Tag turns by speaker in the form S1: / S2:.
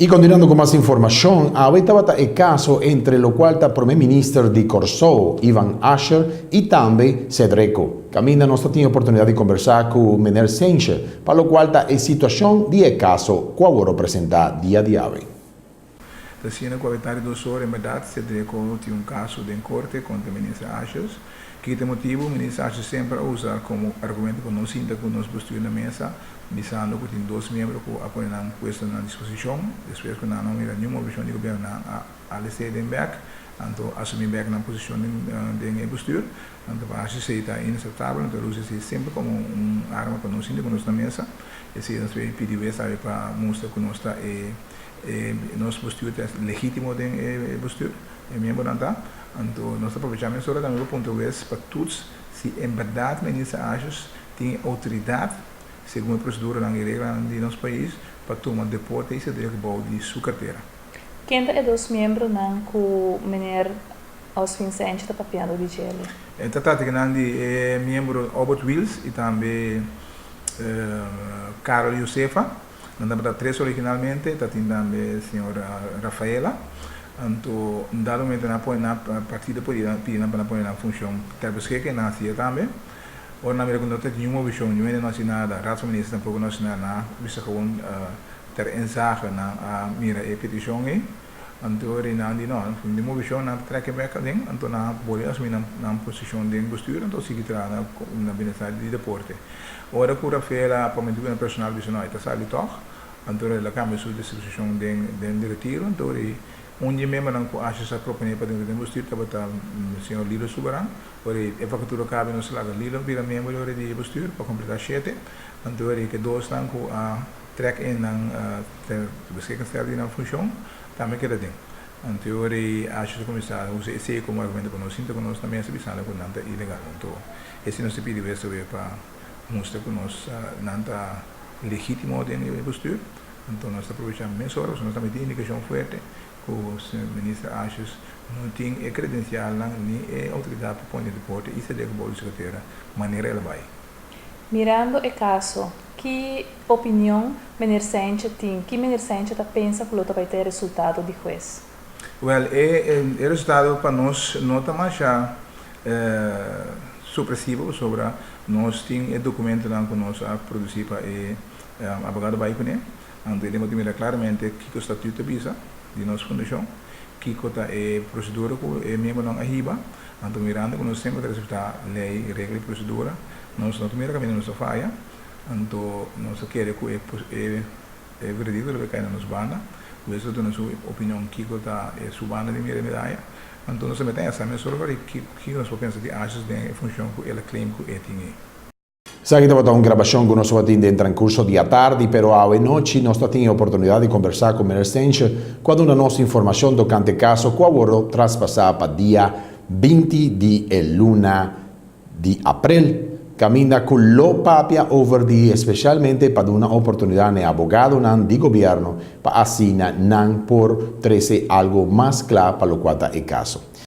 S1: I kontinuando ku mas informashon, awe tabata e kaso entre lokual ta Prome Minister di Kòrsou, Ivan Asher, i tambe Sedreko. Kaminda nos ta tin e oportunidat di kombersá ku Meneer Cijntje pa lokual ta e situashon di e kaso ku a wòrdu presentá dia di awe.
S2: Ta siendo ku awe tardi 2 or en bèrdat Sedreko tin un kaso den korte kontra Minister Asjes. Kiko ta e motibu? Minister Asjes semper a usa komo argumento ku no sinta ku nos bestuur na mesa, bisando ku tin dos miembro ku a pone nan puesto na disposishon, despues ku nan no mira niun movishon di gobièrnu nan a ales'é den bèk, anto asumí bèk nan posishon den e bestuur. Anto pa hasi esei ta inaseptabel, anto el usa esei semper komo un arma pa no sinti ku nos na mesa. Esei nos ta pidi wes awe pa mustra ku nos ta e nos bestuur ta legítimo den e bestuur, e miembronan ta. Anto nos ta aprovechá mesora tambe pa puntra wes pa tuts si en bèrdat Minister Asjes tin e outoridat segun e proseduranan i reglanan di nos pais, pa tuma deporte i Cedric bou di su kartera.
S3: Ken ta e dos miembronan ku meneer Oswin Cijntje ta papiando di djele?
S2: E ta trata kinan di e miembro Obert Wiels i tambe Karel Josefa. Nan tabata tres originalmente, ta tin tambe señor Rafaela. Anto un dado momento nan a pone nan partido por pidi nan pa nan pone nan funshon ter beschikking, nan hasié tambe. Ora nan mira ku no ta niun movishon, niun hende no hasi nada, Raad van Minister tampoco no hasi nada, nan a bisa gewoon ter inzage, nan a mira e petishon ei, anto ora nan di no, niun movishon, nan ta trek e bek aden, anto nan a bolbe asumi nan posishon den bestuur, anto sigui traha na bienestar di deporte. Ora ku Rafael a papia ku nan personal bisa no, e ta sali tòg, anto el a kambia su disposishon den di retiro, anto ora un di e membernan ku Asjes a proponé pa den bestuur tabata señor Lilo Subaran. Ora e vakatura kabe nos laga Lilo bira miembro di ora di bestuur pa kompletá shete. Anto ora ke dosnan ku a trèk in nan ter beskikking stel di nan funshon tambe keda den. Anto ora e Asjes a kuminsá usa esei komo argumento pa nos sinta ku nos na mesa bisando ku nan ta ilegal. Anto esei nos ta pidi wes awe pa mustra ku nos nan ta legítimo den e bestuur. Anto nos ta aprovechá mesora pasobra nos tambe tin indikashon fuerte ku Minister Asjes no tin e kredensialnan ni e outoridat pa pone deporte i sede gebou di su kartera manera el a bai.
S3: Mirando e kaso, ki opinion Meneer Cijntje tin? Ki Meneer Cijntje ta pensa ku lo ta bai ta e resultado di hues?
S2: Wèl, e resultado pa nos no ta masha sorpresivo pasobra nos tin e dokumentonan ku nos a produsí pa e abogado bai kuné. Anto e den bo ta mira klaramente kiko statut ta bisa di nos fundashon, kiko ta e prosedura ku e miembronan a hiba. Anto mirando ku nos semper ta respetá lei, regla i prosedura, nos no ta mira kaminda nos a faya. Anto nos ta kere ku e e veredikto lo bai kai na nos banda. Hues lo duna su opinion kiko ta e su banda di mira e medaya. Anto nos ta mete esa mesora pa di kiko nos por pensa di Asjes den e funshon ku el a claim ku e tin ei.
S1: Esaki tabata un grabashon ku nos tabatin den trankurso di atardi, pero awe nochi nos ta tin e oportunidat di kombersá ku Meneer Cijntje ku a duna nos informashon tokante e kaso ku a wòrdu traspasá pa dia 20 di e luna di aprel, kaminda ku lo papia over di espeshalmente pa duna oportunidat na e abogadonan di gobièrnu pa asina nan por trese algu mas kla pa lokual ta e kaso.